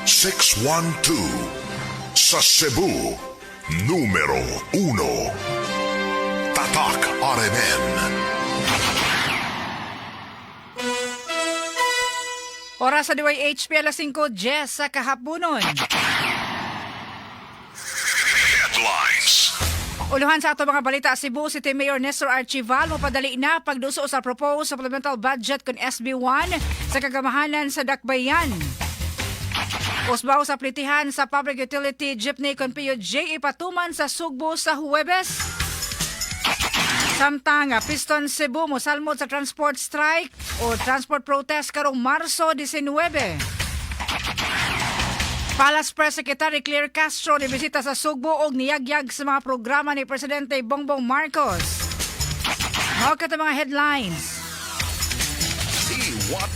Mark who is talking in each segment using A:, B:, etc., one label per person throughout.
A: 612. Sa Cebu, numero 1. Tatak RMN.
B: Oras sa DYHP, alas 5:10 sa kahaponon.
A: Headlines.
B: Uluhan sa ato mga balita, Cebu City Mayor Nestor Archival mopadali na pagduso sa proposed supplemental budget kon SB1 sa kagamahanan sa Dakbayan. Usbaw sa plitihan sa public utility jeepney kon PUJ ipatuman sa Sugbo sa Huwebes. Samtang Piston Cebu mosalmod sa transport strike o transport protest karong Marso 19. Palace Press Secretary Claire Castro ni bisita sa Sugbo og niyagyag sa mga programa ni Presidente Bongbong Marcos. Mao kato mga headlines.
A: See what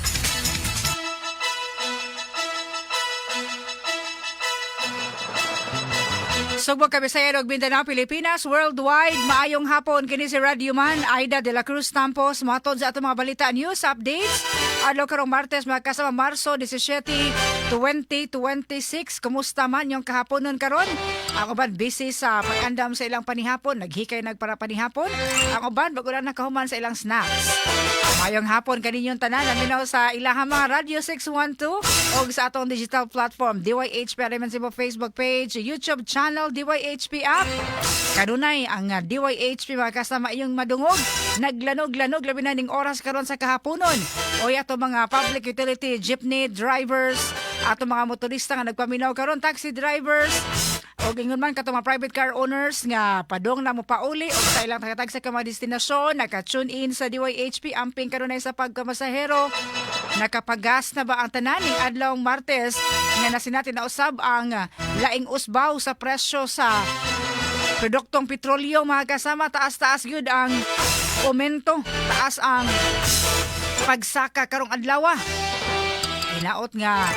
B: Sugbo, Kabisaya ug Mindanao, Pilipinas, worldwide, maayong hapon. Kini si Radio Man Aida de la Cruz Tampos mohatod sa atong mga balita, news updates. Adlaw karong Martes, mga kasama, Marso 17, 2026. Kumusta man yung kahaponon karon? Ang uban busy sa pag-andam sa ilang panihapon, naghikay nagpara panihapon. Ang uban bago na nakahuman sa ilang snacks. Maayong hapon kaninyong tanan, naminaw sa ilahang mga Radio 612 o sa atong digital platform DYHP RMN Cebu Facebook page, YouTube channel, DYHP app. Kanunay ang DYHP, mga kasama, iyong madungog naglanog-lanog, labi na ning oras karon sa kahaponon. O ato mga public utility jeepney drivers, ato mga motorista nga nagpaminaw karon, taxi drivers, o ingon man kato mga private car owners nga padong na mo pauli o sa ilang tagatag sa mga destinasyon, naka-tune in sa DYHP amping kanunay sa pagkamasahero. Nakapagas na ba ang tanan ning adlawng Martes nga nasinati na usab ang laing usbaw sa presyo sa produktong petrolyo, mga kasama? Taas-taas gyud ang aumento, taas ang pagsaka karong adlaw. Hinaot nga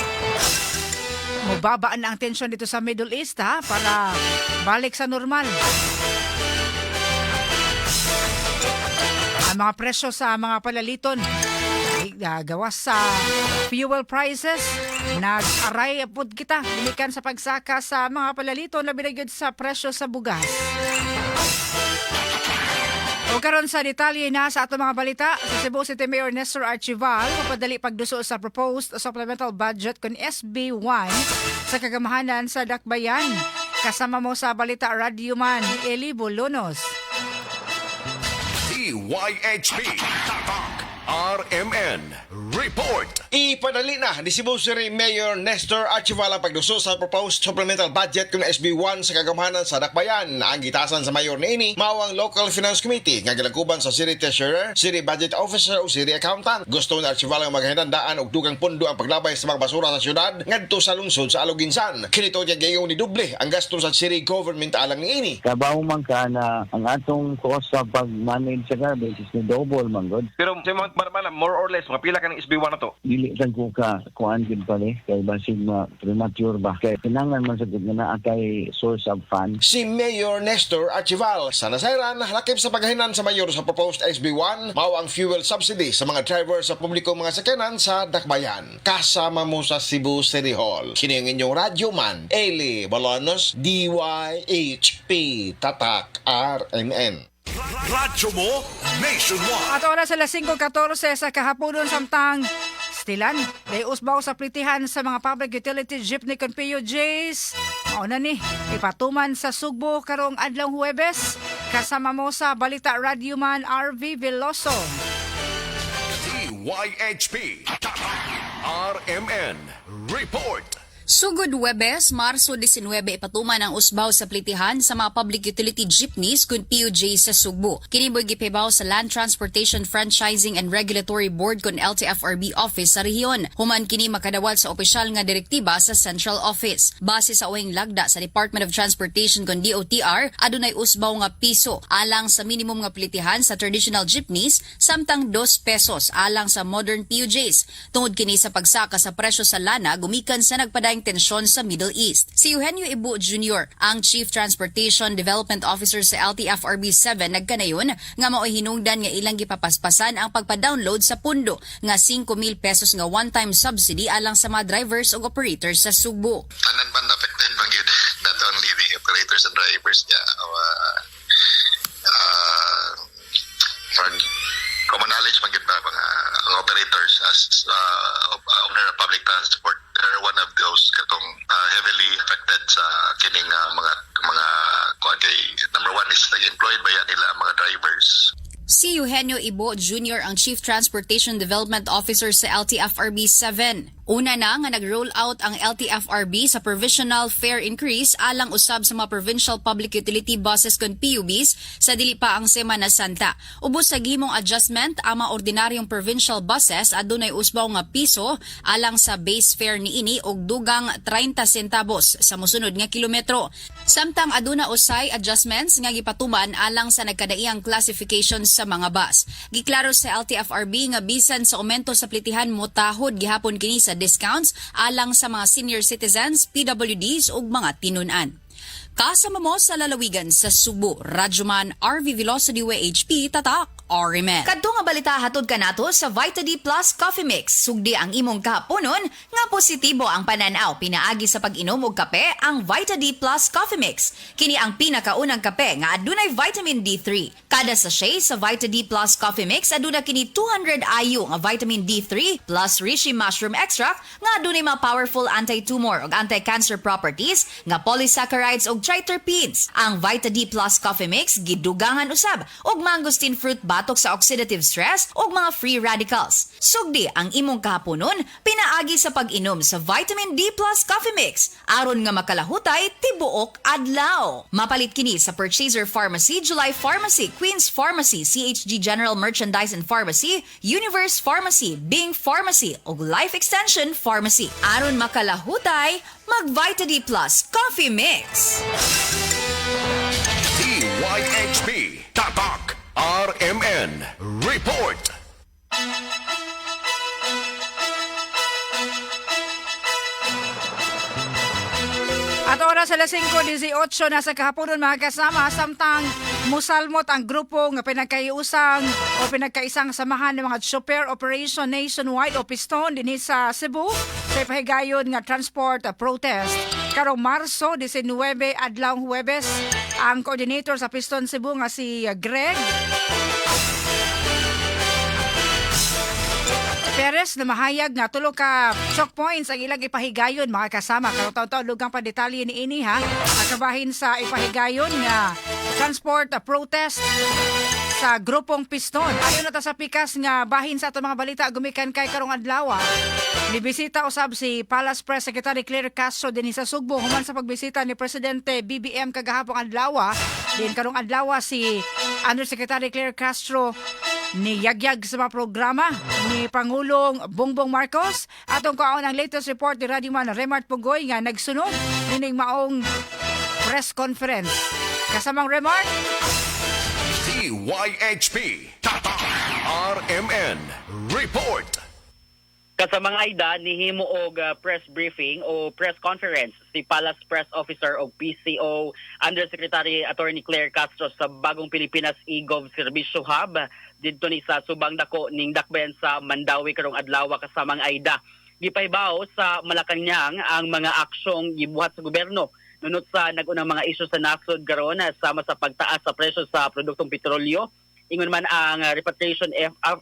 B: mubaba na ang tensyon dito sa Middle East ha, para balik sa normal ang mga presyo sa mga palaliton. Ay, gawas sa fuel prices, nag-aray pud kita gimikan sa pagsaka sa mga palaliton, labi na gyud sa presyo sa bugas. O karon sa detalye na sa ato mga balita, sa Cebu City Mayor Nestor Archival mapadali pagduso sa proposed supplemental budget kon SB1 sa kagamahanan sa Dakbayan. Kasama mo sa balita, Radyoman Eli Bolonos.
A: DYHP Tatak RMN Report.
C: Ipadali na ni Cebu City Mayor Nestor Archival ang pagduso sa proposed supplemental budget kung SB1 sa kagamhanan sa Dakbayan. Ang gitasan sa mayor niini mao ang Local Finance Committee nga gilangkuban sa City Treasurer, City Budget Officer o City Accountant. Gusto ni Archival nga maghinandaan og dugang pondo ang paglabay sa mga basura sa syudad ngadto sa lungsod sa Aloguinsan. Kini niya gayong ni doble ang gasto sa city government alang niini.
D: Kabaw man ka na ang atong cost sa pag-manage sa garbage is ni double man gud.
E: Pero sa mga marmala, more or less, mga pila ka ng SB1 na to?
D: Dili sad ko ka kuan gid pala kay basig ma premature ba, kay kinahanglan man sa gud nga naa kay source of fund.
C: Si Mayor Nestor Archival sa nasayran, lakip sa paghahinan sa mayor sa proposed SB1 mao ang fuel subsidy sa mga driver sa publikong mga sakyanan sa Dakbayan. Kasama mo sa Cebu City Hall, kini ang inyong radyo man, Eli Bolonos, DYHP Tatak RMN.
A: Radyo mo nationwide.
B: At oras alas 5:14 sa kahaponon, samtang Stilan, day usbaw sa plitihan sa mga public utility jeepney kon PUJs. Mao na ni, ipatuman sa Sugbo karong adlaw Huwebes. Kasama mo sa Balita, Radyoman RV Veloso.
A: DYHP Tatak RMN Report.
F: Sugod Webes, Marso 19, ipatuman ang usbaw sa plitihan sa mga public utility jeepneys kun PUJ sa Sugbo. Kini mo'y gipibaw sa Land Transportation Franchising and Regulatory Board kun LTFRB office sa rehiyon. Human kini makadawat sa opisyal nga direktiba sa Central Office. Base sa uwing lagda sa Department of Transportation kun DOTR, adunay usbaw nga piso alang sa minimum nga plitihan sa traditional jeepneys samtang 2 pesos alang sa modern PUJs. Tungod kini sa pagsaka sa presyo sa lana gumikan sa nagpadayon nagkalaing tensyon sa Middle East. Si Eugenio Ibu Jr., ang Chief Transportation Development Officer sa LTFRB 7, nagkanayon nga mao'y hinungdan nga ilang gipapaspasan ang pagpa-download sa pundo nga 5,000 pesos nga one-time subsidy alang sa mga drivers ug operators sa Sugbo.
G: Tanan man affected man gyud, not only the operators and drivers niya, common knowledge man gyud ba mga ang operators as owner of public transport, they're one of those katong heavily affected sa kining mga kuan, kay number one is nag-employed ba yan nila ang mga drivers.
F: Si Eugenio Ibo Jr. ang Chief Transportation Development Officer sa LTFRB 7. Una na nga nag-roll out ang LTFRB sa provisional fare increase alang usab sa mga provincial public utility buses kon PUBs sa dili pa ang Semana Santa. Ubos sa gihimong adjustment, ang mga ordinaryong provincial buses adunay usbaw nga piso alang sa base fare niini og dugang 30 centavos sa mosunod nga kilometro. Samtang aduna usay adjustments nga gipatuman alang sa nagkadaiyang classification sa mga bus. Giklaro sa LTFRB nga bisan sa aumento sa plitihan, motahod gihapon kini sa discounts alang sa mga senior citizens, PWDs ug mga tinun-an. Kasama mo sa lalawigan sa Sugbo, Radyoman RV Veloso, DYHP, Tatak, RMN.
H: Kadto nga balita hatod kanato sa Vita D Plus Coffee Mix. Sugdi ang imong kahaponon nga positibo ang pananaw pinaagi sa pag-inom og kape, ang Vita D Plus Coffee Mix. Kini ang pinakaunang kape nga adunay vitamin D3. Kada sachet sa Vita D Plus Coffee Mix aduna kini 200 IU nga vitamin D3 plus reishi mushroom extract nga adunay mga powerful anti-tumor ug anti-cancer properties nga polysaccharides ug triterpenes. Ang Vita D Plus Coffee Mix gidugangan usab og mangosteen fruit batok sa oxidative stress ug mga free radicals. Sugdi ang imong kahaponon pinaagi sa pag-inom sa Vitamin D Plus Coffee Mix aron nga makalahutay tibuok adlaw. Mapalit kini sa Purchaser Pharmacy, July Pharmacy, Queens Pharmacy, CHG General Merchandise and Pharmacy, Universe Pharmacy, Bing Pharmacy ug Life Extension Pharmacy. Aron makalahutay, mag Vita D Plus Coffee Mix.
A: DYHP Tatak RMN Report.
B: At oras alas 5:18 na sa kahaponon, mga kasama, samtang musalmot ang grupo nga pinagkaiusang o pinagkaisang samahan ng mga Chopper Operation Nationwide o Piston dinhi sa Cebu sa ipahigayon nga transport protest karong Marso 19, adlawng Huwebes. Ang coordinator sa Piston Cebu nga si Greg Perez na mahayag nga tulo ka choke points ang ilang ipahigayon, mga kasama. Karong taon dugang pa detalye ni ini ha. Ang kabahin sa ipahigayon nga transport protest sa grupong Piston. Ayon na ta sa pikas nga bahin sa atong mga balita gumikan kay karong adlaw. Nibisita usab si Palace Press Secretary Claire Castro dinhi sa Sugbo human sa pagbisita ni Presidente BBM kagahapon adlaw. Din karong adlaw si Undersecretary Claire Castro niyagyag sa mga programa ni Pangulong Bongbong Marcos. Atong kuhaon ang latest report ni Radyoman Remart Pugoy nga nagsunod nining maong press conference. Kasamang Remart.
A: DYHP Tatak RMN Report.
I: Kasamang Aida, nihimo og press briefing o press conference si Palace Press Officer o PCO Undersecretary Attorney Claire Castro sa Bagong Pilipinas eGov Serbisyo Hub didto ni sa Subang Dako ning Dakbayan sa Mandaue karong adlaw, kasamang Aida. Gipahibaw sa Malacañang ang mga aksyong gibuhat sa gobyerno nunot sa nag-unang mga isyu sa nasod karon, sama sa pagtaas sa presyo sa produktong petrolyo. Ingon man ang repatriation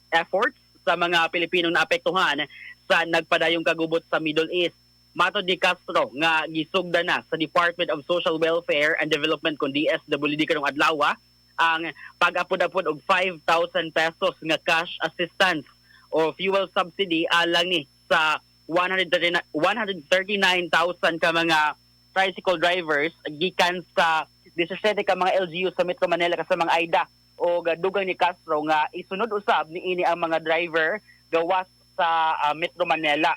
I: efforts sa mga Pilipinong naapektuhan sa nagpadayong kagubot sa Middle East. Matod ni Castro nga gisugda na sa Department of Social Welfare and Development kon DSWD karong adlaw ang pag-apod-apod og 5,000 pesos nga cash assistance o fuel subsidy alang ni sa 139 139,000 ka mga tricycle drivers gikan sa 17 ka mga LGU sa Metro Manila, kasamang Aida. O dugang ni Castro nga isunod usab niini ang mga driver gawas sa Metro Manila.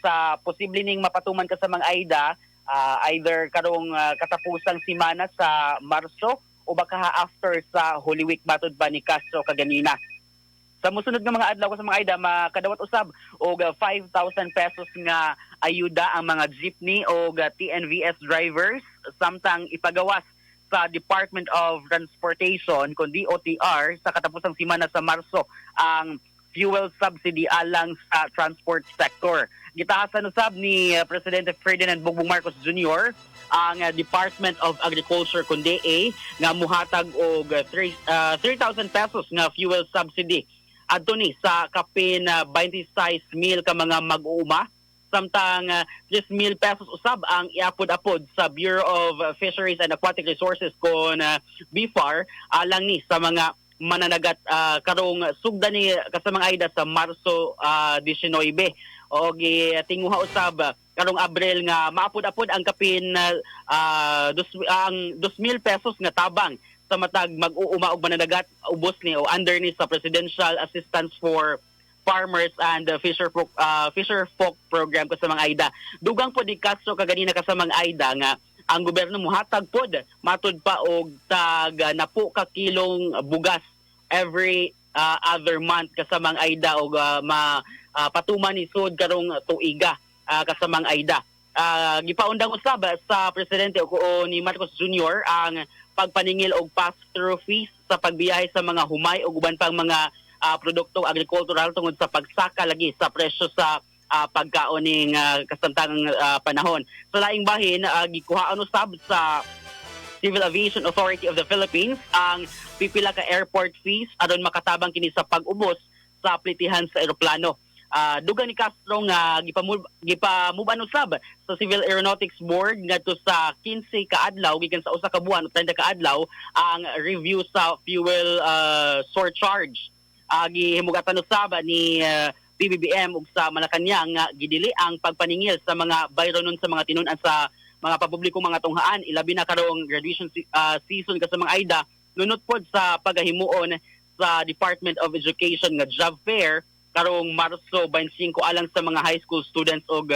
I: Sa posible ning mapatuman, kasamang Aida, either karong katapusang semana sa Marso o baka after sa Holy Week, matod pa ni Castro kaganina. Sa musunod nga mga adlaw, kasamang Aida, makadawat usab og 5,000 pesos nga ayuda ang mga jeepney o TNVS drivers samtang ipagawas sa Department of Transportation kon DOTR sa katapusang semana sa Marso ang fuel subsidy alang sa transport sector. Gitahasan usab ni Presidente Ferdinand Bongbong Marcos Jr. ang Department of Agriculture kun DA nga muhatag og 3,000 pesos nga fuel subsidy adto ni sa kapin 26 mil ka mga mag-uuma, samtang 3,000 pesos usab ang iapod-apod sa Bureau of Fisheries and Aquatic Resources kon BFAR alang ni sa mga mananagat karong sugda ni, kasamang Aida, sa Marso 19, o gitinguha usab karong Abril nga maapod-apod ang kapin ang 2,000 pesos nga tabang sa matag mag-uuma og mananagat, ubos ni o under ni sa Presidential Assistance for Farmers and Fisher Folk Program, kasamang Aida. Dugang po ni Castro kaganina, kasamang Aida, nga ang gobyerno muhatag pod matud pa og tag 10 ka kilong bugas every other month, kasamang Aida, og ma patuman ni sud karong tuiga, kasamang Aida. Gipaundang usab sa presidente o ni Marcos Jr. ang pagpaningil og pass-through fees sa pagbiyahe sa mga humay ug uban pang mga produkto agrikultural tungod sa pagsaka lagi sa presyo sa pagkaon ning kasamtangang panahon. Sa laing bahin, gikuhaan usab sa Civil Aviation Authority of the Philippines ang pipila ka airport fees aron makatabang kini sa pag-ubos sa plitihan sa eroplano. Dugang ni Castro nga gipamuban usab sa Civil Aeronautics Board ngadto sa 15 ka adlaw gikan sa usa ka buwan o 30 ka adlaw ang review sa fuel surcharge. Gihimugatan usab ni PBBM ug sa Malacañang nga gidili ang pagpaningil sa mga bayronon sa mga tinun-an sa mga papublikong mga tunghaan, ilabi na karong graduation season, kasamang Aida, nunot pod sa pagahimuon sa Department of Education nga job fair karong Marso 25 alang sa mga high school students og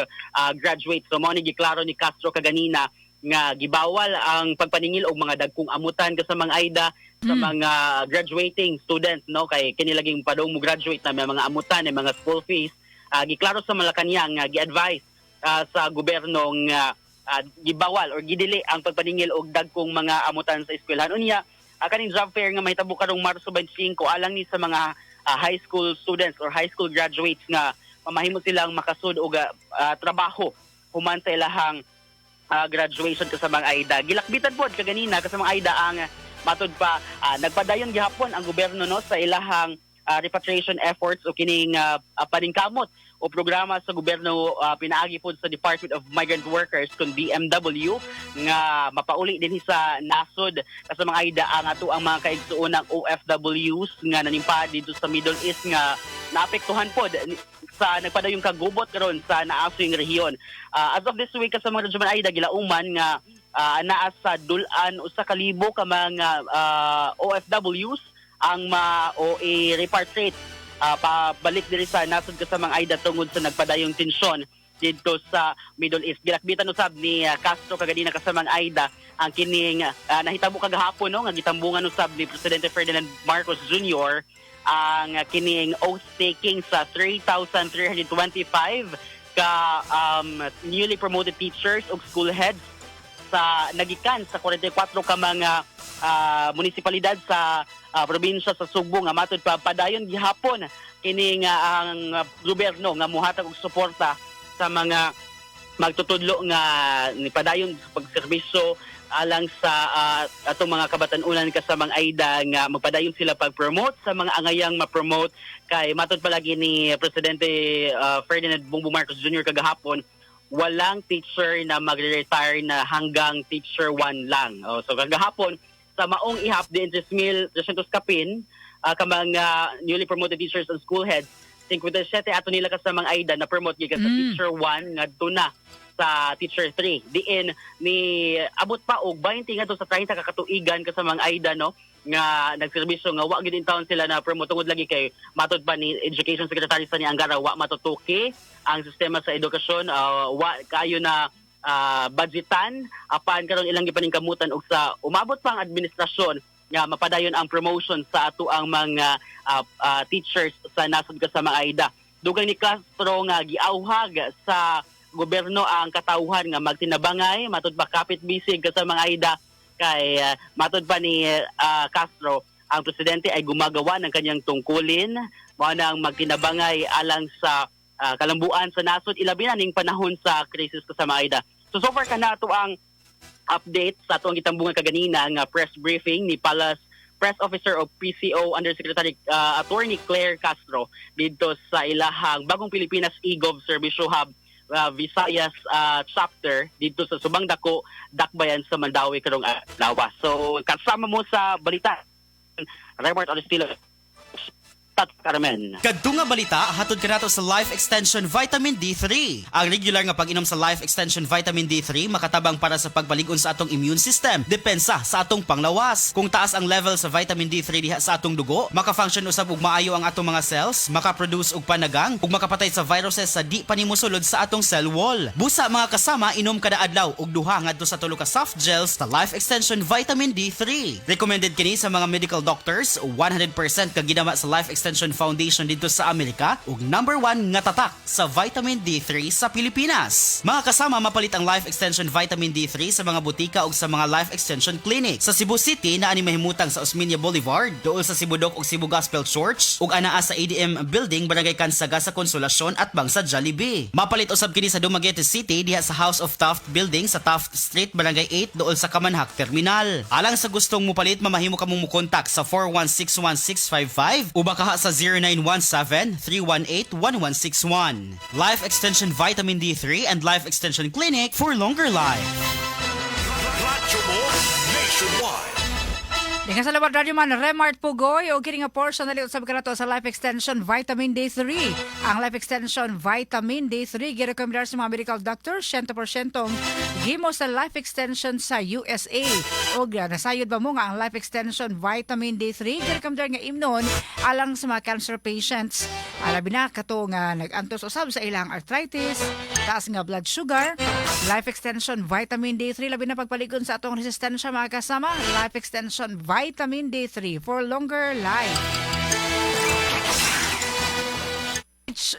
I: graduates. So mao ni giklaro ni Castro kaganina nga gibawal ang pagpaningil og mga dagkong amutan, kasamang Aida, sa mga graduating students, no, kay kini laging padung mo graduate na may mga amutan, may mga school fees. Giklaro sa Malacañang nga gi-advise sa gobyerno nga gibawal or gidili ang pagpaningil og dagkong mga amutan sa eskwelahan. Unya, kaning job fair nga mahitabo karong Marso 25 alang ni sa mga high school students or high school graduates nga mamahimo silang makasud og trabaho human sa ilahang graduation, kasamang Aida. Gilakbitan pod kaganina, kasamang Aida, ang matud pa nagpadayon gihapon ang gobyerno, no, sa ilahang repatriation efforts o kining paningkamot o programa sa gobyerno pinaagi pod sa Department of Migrant Workers kun DMW nga mapauli din sa nasod, kasamang Aida, ang ato ang mga kaigsuonang OFWs nga nanimpa dito sa Middle East nga naapektuhan pod sa nagpadayong kagubot karon sa naasing rehiyon. As of this week, kasamang Radyoman Aida, gilauman nga naa sa dul-an 1,000 ka mga OFWs ang ma o i-repatriate pabalik diri sa nasod, kasamang Aida, tungod sa nagpadayong tensyon dito sa Middle East. Gilakbitan usab ni Castro kaganina, kasamang Aida, ang kining nahitabo kagahapon, no, nga gitambungan usab ni Presidente Ferdinand Marcos Jr. ang kining oath taking sa 3,325 ka newly promoted teachers ug school heads sa nagikan sa 44 ka mga munisipalidad sa probinsya sa Sugbo, nga matud pa padayon gihapon kining ang gobyerno nga muhatag og suporta sa mga magtutudlo nga nipadayon sa pagserbisyo alang sa atong mga kabatan-unan, kasamang Aida, nga magpadayon sila pag-promote sa mga angayang ma-promote, kay matud palagi ni Presidente Ferdinand Bongbong Marcos Jr. kagahapon, walang teacher na magre-retire na hanggang teacher 1 lang. Oh, so kagahapon sa maong ihap din 3,300 kapin ka mga newly promoted teachers and school heads, 57 ato nila, kasamang Aida, na promote gikan sa teacher 1 ngadto na sa teacher 3. Diin ni abot pa og 20 ngadto sa 30 ka katuigan, kasamang Aida, no, nga nagserbisyo nga wa gid taon sila na promote tungod lagi kay matud pa ni Education Secretary Sonny Angara, wa matutuki ang sistema sa edukasyon, wa kayo na budgetan, apan karon ilang gipaningkamutan og sa umabot pa ang administrasyon nga mapadayon ang promotion sa ato ang mga teachers sa nasod, kasamang Aida. Dugang ni Castro nga giauhag sa gobyerno ang katawhan nga magtinabangay matud pa kapit bisig sa mga Aida kay matud pa ni Castro, ang presidente ay gumagawa ng kanyang tungkulin mao nang magtinabangay alang sa kalambuan sa nasod, ilabi na ning panahon sa krisis, kasama Aida. So so far kana ato ang update sa atong gitambungan kaganina nga press briefing ni Palace Press Officer of PCO Undersecretary Attorney Claire Castro didto sa ilahang Bagong Pilipinas eGov Service Hub Visayas chapter didto sa Subang Dako, Dakbayan sa Mandaue karong adlaw. So kasama mo sa balita, Raymart Aristilo. Tat Carmen.
J: Kadto nga balita hatod kanato sa Life Extension Vitamin D3. Ang regular nga pag-inom sa Life Extension Vitamin D3 makatabang para sa pagbalig-on sa atong immune system, depensa sa atong panglawas. Kung taas ang level sa vitamin D3 diha sa atong dugo, maka-function usab og maayo ang atong mga cells, maka-produce og panagang ug makapatay sa viruses sa di pa nimo sulod sa atong cell wall. Busa, mga kasama, inom kada adlaw og 2 ngadto sa 3 ka soft gels sa Life Extension Vitamin D3. Recommended kini sa mga medical doctors, 100% kaginama sa Life Extension Foundation didto sa Amerika ug number 1 nga tatak sa vitamin D3 sa Pilipinas. Mga kasama, mapalit ang Life Extension Vitamin D3 sa mga butika ug sa mga Life Extension Clinic. Sa Cebu City naa ni mahimutang sa Osmeña Boulevard, duol sa Cebu Doc ug Cebu Gospel Church, ug anaa sa ADM Building, Barangay Cansaga sa Consolacion at bang sa Jollibee. Mapalit usab kini sa Dumaguete City diha sa House of Taft Building sa Taft Street, Barangay 8, duol sa Kamanhak Terminal. Alang sa gustong mupalit, mamahimo kamong mukontak sa 4161655 o baka sa 0917-318-1161. Life Extension Vitamin D3 and Life Extension Clinic for longer life.
A: Radyo mo nationwide.
B: Daghang salamat, Radyo Man Remart Pugoy, o kini nga portion na usab kanato sa Life Extension Vitamin D3. Ang Life Extension Vitamin D3 girekomendar sa mga medical doctors, 100% gimo sa Life Extension sa USA. Og nasayod ba mo nga ang Life Extension Vitamin D3 girekomendar nga imnon alang sa mga cancer patients? Labi na kato nga nag-antos usab sa ilang arthritis, taas nga blood sugar. Life Extension Vitamin D3, labi na pagpaligon sa atong resistensya, mga kasama. Life Extension Vitamin D3 for longer life.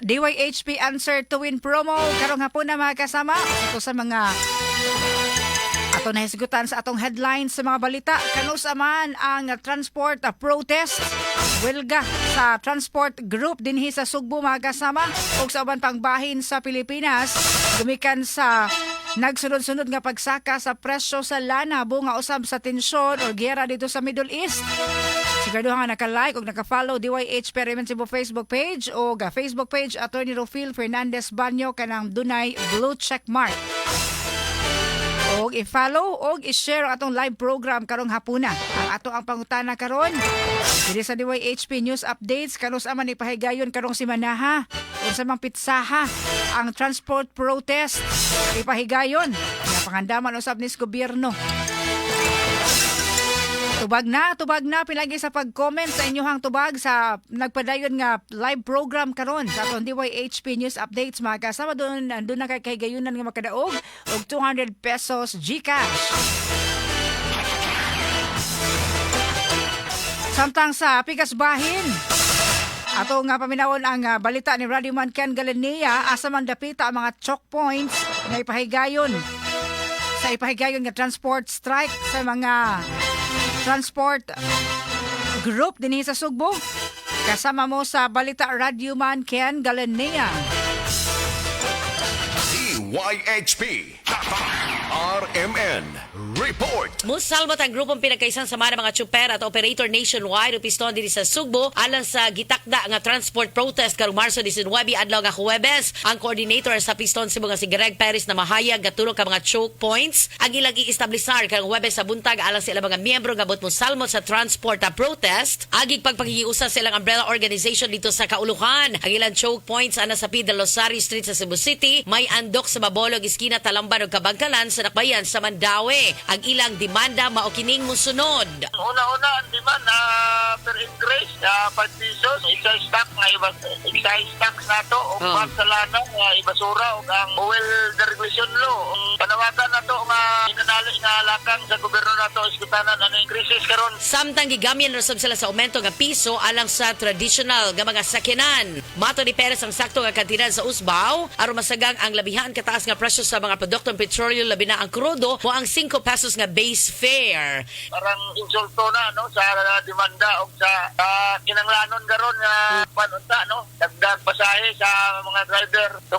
B: DYHP Answer to Win promo karong hapon na, mga kasama. Ito sa mga ato nahisgutan sa atong headlines sa mga balita. Kanus-a man ang transport protest, welga sa transport group dinhi sa Sugbo, mga kasama, ug sa uban pang bahin sa Pilipinas gumikan sa nagsunod-sunod nga pagsaka sa presyo sa lana bunga usab sa tensyon o giyera didto sa Middle East. Sigurado nga naka-like o naka-follow DYH Perimen Cebu Facebook page o ga Facebook page Attorney Rufil Fernandez Banyo kanang dunay blue check mark. Og i-follow og i-share ang atong live program karong hapuna. Ang ato ang pangutana karon diri sa DYHP News Updates: kanus-a man ipahigayon karong simanaha? Unsa mang pitsaha ang transport protest ipahigayon? Pangandaman usab nis gobyerno. Tubag na, tubag na pinagi sa pag-comment sa inyong tubag sa nagpadayon nga live program karon sa atong DYHP News Updates, mga kasama. Doon andun na kay kahigayunan nga makadaog og 200 pesos GCash. Samtang sa Pikas Bahin, ato nga paminawon ang balita ni Radio Man Ken Galinea, asa man dapita ang mga choke points nga ipahigayon sa ipahigayon nga transport strike sa mga transport group dinhi sa Sugbo. Kasama mo sa balita, Radio Man Ken Galinea.
A: DYHP Tatak RMN Report.
K: Musalmot ang grupong pinagkaisan sa mga tsuper at operator nationwide o piston dinhi sa Sugbo alang sa gitakda nga transport protest karong Marso 19, adlaw nga Huwebes. Ang coordinator sa Piston Cebu nga si Greg Perez na mahayag nga tulo ka mga choke points ang ilang i-establisar karong Huwebes sa buntag alang sa ilang mga miyembro nga buot mosalmot sa transport protest. Agig pagpakikiusa sa ilang umbrella organization didto sa kauluhan. Ang ilang choke points ana sa P. Del Rosario Street sa Cebu City, may andok sa Mabolog, iskina Talamban ug Kabangkalan sa Dakbayan sa Mandaue. Ang ilang demanda mao kining musunod.
G: Una-una, ang demand na per increase 5 pesos, excise tax nga iba, excise tax nato o
K: Oh.
G: oh. sa lana nga ibasura ug ang oil deregulation law. Ang panawagan nato nga inanali nga lakang sa gobyerno nato is gitanan aning krisis karon.
K: Samtang gigamyan ra sab sila sa aumento nga piso alang sa traditional nga mga sakyanan. Mato ni Perez ang sakto nga kantidad sa usbaw aron masagang ang labihan kataas nga presyo sa mga produktong petrolyo, labi na ang krudo, mo ang 5 pesos nga base fare.
G: Parang insulto na, no, sa demanda og sa kinanglanon karon nga kwan unta, no, dagdag pasahe sa mga driver. So,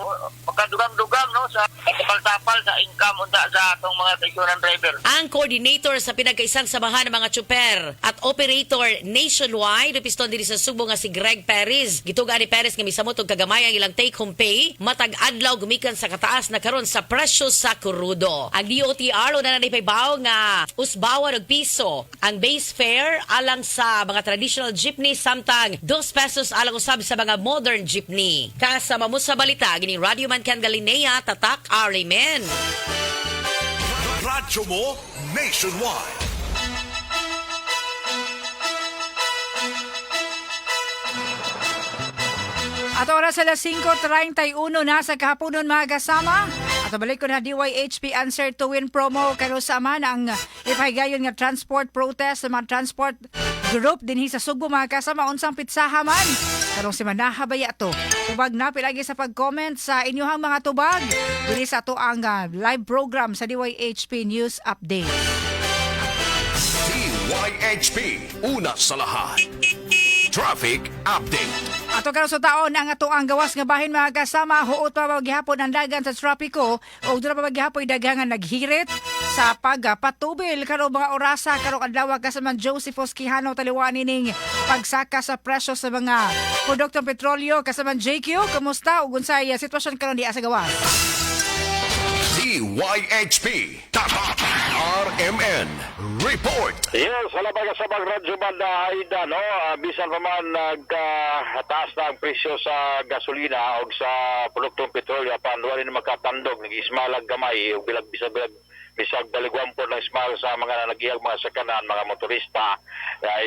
G: makadugang-dugang, no, sa tapal-tapal sa income unta sa atong mga kaigsuonan driver.
K: Ang coordinator sa pinagkaisang samahan ng mga tsuper at operator nationwide, piston dinhi sa Sugbo nga si Greg Perez. Gituga ni Perez nga misamot og kagamay ang ilang take-home pay matag adlaw gumikan sa kataas na karon sa presyo sa krudo. Ang DOTR una na nipaybaw nga usbawan og piso ang base fare alang sa mga traditional jeepney, samtang 2 pesos alang usab sa mga modern jeepney. Kasama mo sa balita, gining Radio Man Ken Galinea, Tatak RMN.
A: Radyo mo nationwide.
B: At oras alas 5:31 na sa kahaponon, mga kasama. At balik ko na DYHP Answer to Win promo karon sa man ang ipahigayon nga transport protest sa mga transport group dinhi sa Sugbo, mga kasama, unsang pitsaha man. Karong semana baya to. Tubag na pilagi sa pag-comment sa inyong mga tubag dinhi sa ato ang live program sa DYHP News Update.
A: DYHP, una sa lahat. Traffic Update.
B: Ato karon sa taon ang ato ang gawas nga bahin, mga kasama, huot pa ba gihapon ang dagan sa trapiko ug dura pa ba gihapon daghan nga naghirit sa pagpatubil karong mga orasa karong adlaw, kasama Joseph Quijano, taliwan ning pagsaka sa presyo sa mga produktong petrolyo. Kasama JQ, kumusta ug unsay sitwasyon karon diha sa gawas?
A: DYHP, Tatak RMN Report.
L: Yes, wala ba sa radyo banda Aida, no? Bisan pa man nagkataas na ang presyo sa gasolina o sa produktong petrolyo, apan wala ni makatandog, nag-ismalag gamay, o bilag bisag bilag bisag baligwan po ng ismal sa mga nagiyag mga sakanan, mga motorista, ay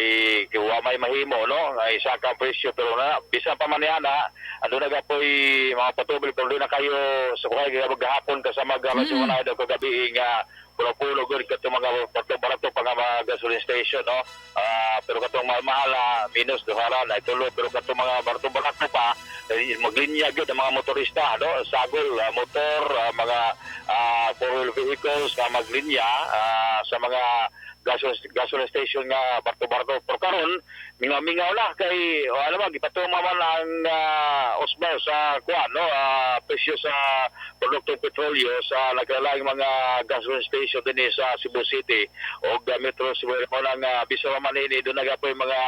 L: wa may mahimo, no? Ay saka ang presyo, pero na, bisan pa man yan, ha, ando na po'y mga patubil, pero doon na kayo sa kuhay, gahapon kasama mm. -hmm. Kagabi nga, pulo-pulo gud katong mga barato-barato pa nga mga gasoline station, no. Pero katong mahal-mahal, minus duha ra na tulo, pero katong mga barato-barato pa eh, maglinya gyud ang mga motorista, no, sagol motor, mga four-wheel vehicles nga maglinya sa mga gasoline station nga barato-barato. Pero karon mingaw-mingaw na kay o, ano ba gipatuma man ang usbaw sa kuan, no, presyo sa produktong petrolyo sa nagkalaing mga gasoline station dinhi sa Cebu City o Metro Cebu mo lang, bisan man ini doon na po yung mga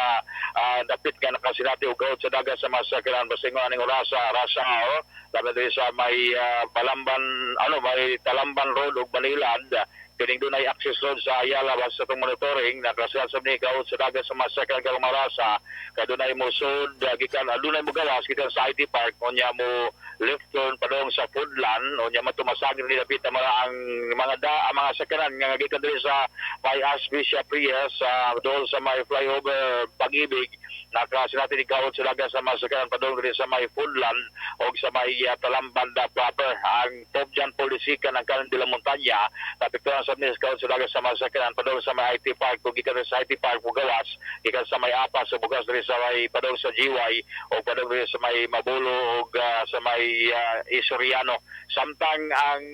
L: dapit nga nakasinati og gaot sa dagat sa mga sakyanan basta nga aning orasa rush hour, labi diri sa may Balamban, ano, may Talamban Road ug Banilad, kining dunay access road sa Ayala. Basta sa itong monitoring nakasiat sa ni gaot sa dagat sa mga sakyanan karong marasa kay dunay mo sud, gikan dunay mo gawas gikan sa IT Park, unya mo left turn padung sa Foodland, unya matumasagin ni dapit ang mga ang mga da ang mga sakyanan nga gikan diri sa may Asbisha Priya sa dool sa may flyover Pag-ibig, nakasinati ni gaot sa dagat sa mga sakyanan padung diri sa may Foodland o sa may Talamban da proper. Ang Pope John Paul II ang kanan de la Montaña napikturan sa mis gaot sa dagat sa mga sakyanan padung sa may IT Park kung gikan sa IT Park mugawas gikan sa may Apas o bugas diri sa may padung sa GY o padung diri sa may Mabulo o sa may Isoriano. Samtang ang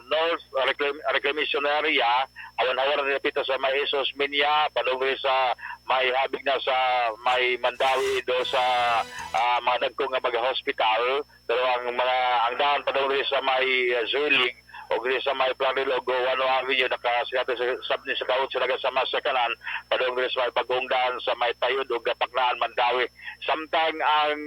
L: North Reclamation Area awan-awan na dito sa may Isos Minya padung diri sa may habig na sa may Mandawi do sa mga dagko nga mga hospital, pero ang mga ang daan padung diri sa may Zuilig o diri sa may Planil o Guano Avenue nakasinati sa sab ni sa kaut sa dagat sa masakanan padung diri sa may bagong daan sa may Tayod o Gapaknaan Mandawi. Samtang ang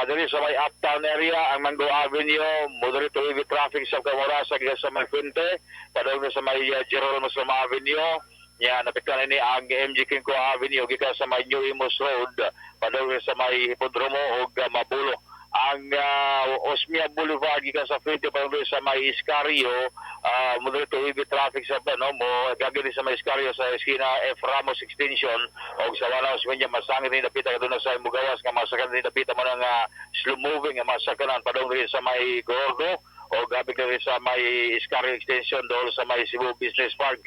L: diri sa may Uptown area, ang Mango Avenue moderate to heavy traffic sa Kamorasa gikan sa may Fuente padung diri sa may Geronimo Slama Avenue. Nya napiktuan ini ang MG Quinco Avenue gikan sa may New Imus Road padung sa may Hipodromo ug Mabulo. Ang Osmeña Boulevard gikan sa Fuente padung sa may Escario, moderate to heavy traffic sa no mo gagawin sa may Escario sa esquina F Ramos Extension og sa Wala Osmeña masangit ni dapita kaduna sa Mugawas nga masakyan ni dapita mo nga slow moving nga masakyanan padung diri sa may Gordo. o gabi diri sa may Escario Extension dool sa may Cebu Business Park.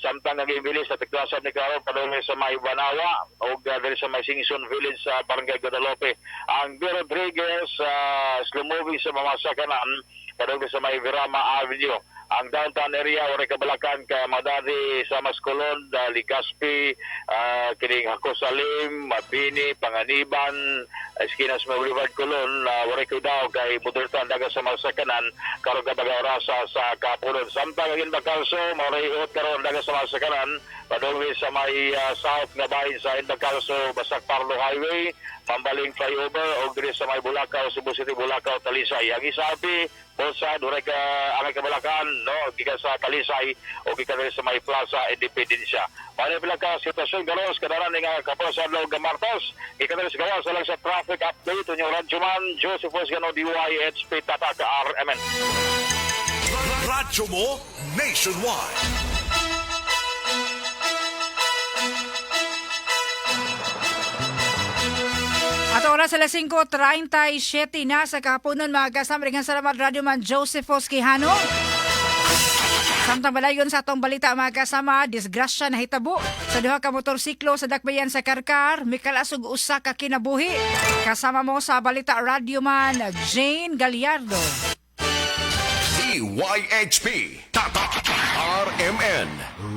L: Samtang ang bilis sa Tiklasab ni karon padung sa may Banawa o diri sa may Singson Village sa Barangay Guadalupe. Ang B. Rodriguez, slow moving sa mga sakanan padung sa may Virama Avenue. Ang downtown area wala kabalakan kay madari sa Mascolon, Legazpi, kining Jacosalem, Mabini, Panganiban, Esquinas Boulevard Colon, wala ko daw kay moderto ang dagan sa mga sakanan karon kapag orasa sa kapunon. Samtang ang Inbacalso, mao karon dagan sa mga sakanan padung sa may south nga bahin sa Inbacalso, Basak Parlo Highway, Mambaling Flyover o diri sa may Bulacau, Cebu City, Bulacau, Talisay. Ang Isapi, both side, wala ka angay kabalakan, no, gikan sa Talisay o gikan diri sa may Plaza Independencia. Mao pila ka sitwasyon garos kadaran nga kapos sa adlaw nga Martes. Gikan diri sa gawas lang sa traffic update inyong radyoman Joseph Gano, DYHP Tatak RMN.
A: Radyo mo nationwide.
B: At oras alas 5:37 na sa kahaponon, mga kasama. Ringan salamat, Radyoman Joseph Quijano. Samtang balayon sa atong balita, mga kasama, disgrasya na hitabo sa duha ka motorsiklo sa dakbayan sa Karkar, mikalasog usa ka kinabuhi. Kasama mo sa balita, Radyoman Jane Gallardo.
A: DYHP Tatak RMN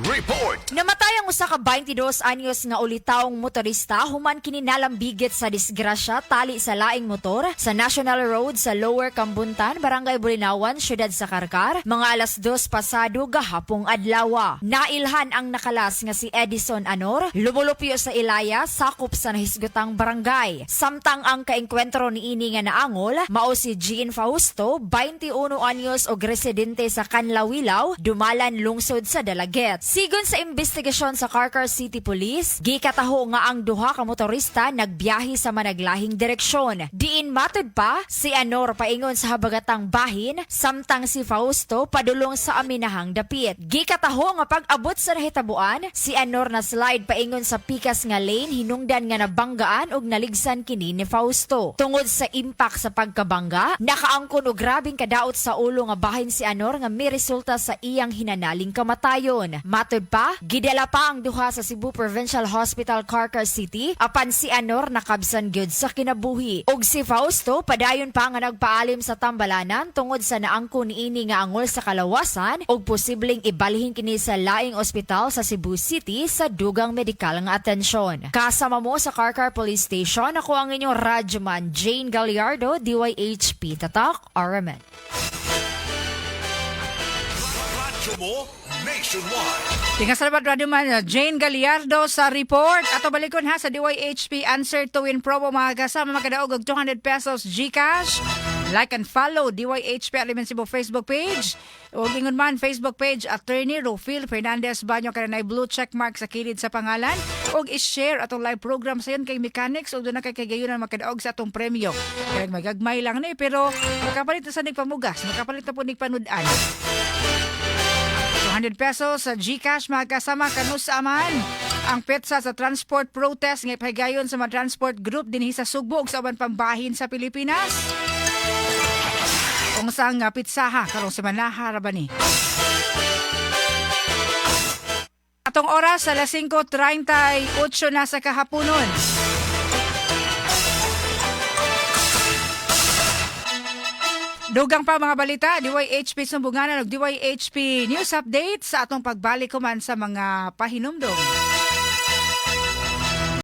A: Report.
H: Namatay ang usa ka 22 anyos nga ulitawong motorista human kini nalambigit sa disgrasya tali sa laing motor sa National Road sa Lower Cambuntan, Barangay Bulinawan, Syudad sa Karkar, mga 2:00 pasado gahapong adlaw. Nailhan ang nakalas nga si Edison Anor, lumulupyo sa Ilaya, sakop sa nahisgutang barangay. Samtang ang kaengkwentro niini nga naangol, mao si Jean Fausto, 21 anyos og residente sa Kanlawilaw, Dumalan, lungsod sa Dalaguete. Sigon sa investigasyon sa Carcar City Police, gikataho nga ang duha ka motorista nagbiyahe sa managlahing direksyon. Diin matud pa, si Anor paingon sa habagatang bahin, samtang si Fausto padulong sa aminahang dapit. Gikataho nga pag-abot sa nahitabuan, si Anor na slide paingon sa pikas nga lane hinungdan nga nabanggaan og naligsan kini ni Fausto. Tungod sa impact sa pagkabangga, nakaangkon og grabing kadaot sa ulo nga bahin si Anor nga miresulta sa iyang hinanaling kamatayon. Matud pa, gidala pa ang duha sa Cebu Provincial Hospital, Carcar City, apan si Anor nakabsan gyud sa kinabuhi. Og si Fausto padayon pa nga nagpaalim sa tambalanan tungod sa naangkon niini nga angol sa kalawasan og posibleng ibalhin kini sa laing ospital sa Cebu City sa dugang medikal nga atensyon. Kasama mo sa Carcar Police Station, ako ang inyong radyoman Jane Gallardo, DYHP Tatak RMN.
A: Radyo mo nationwide.
B: Tinga salamat, Radyoman Jane Gallardo sa report. Ato balikon ha sa DYHP Answer to Win promo, mga kasama, makadaog og 200 pesos GCash. Like and follow DYHP RMN Cebu Facebook page. O ingon man Facebook page Attorney Rufil Fernandez Banyo kanay blue check mark sa kilid sa pangalan og i-share atong live program sayon kay mechanics og doon na kay kagayunan makadaog sa atong premyo. Kaya magagmay lang ni pero makapalit na sa nagpamugas, makapalit na po nigpanud-an. 200 pesos sa GCash, mga kasama, kanus aman ang petsa sa transport protest nga ipahigayon sa mga transport group dinhi sa Sugbo ug sa uban pang bahin sa Pilipinas? Kung saan nga pitsaha karong semanaha ra ba ni? Atong oras alas 5:38 na sa kahaponon. Dugang pa mga balita, DYHP Sumbunganan ug DYHP News Update sa atong pagbalik kuman sa mga pahinumdom.